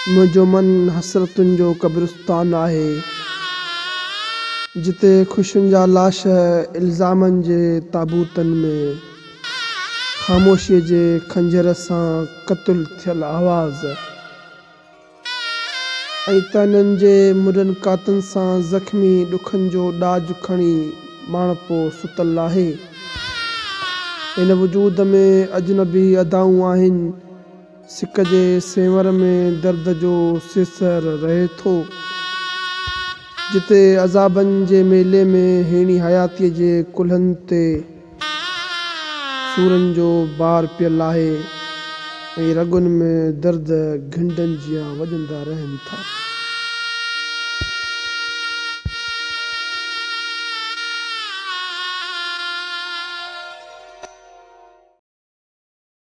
منهنجو من حسرتن جو قبرستان آهي، جتي خوشين جا لاش الزامن جي تابوتن ۾ خاموشيء جي خنجر سان قتل ٿيل آواز ۽ طعنن جي مڏن ڪاتن سان زخمي ڏکن جو ڏاج کڻي ماڻهپو ستل آهي. هن وجود ۾ اجنبي ادائون آهن. سڪ جي سينور ۾ درد جو سيسر رهي ٿو. جتي عذابن جي ميلي ۾ هيڻي حياتيء جي ڪلهن تي سورن جو بار پيل آهي ۽ رڳن ۾ درد گهنڊن جيان وڄندا رهن ٿا.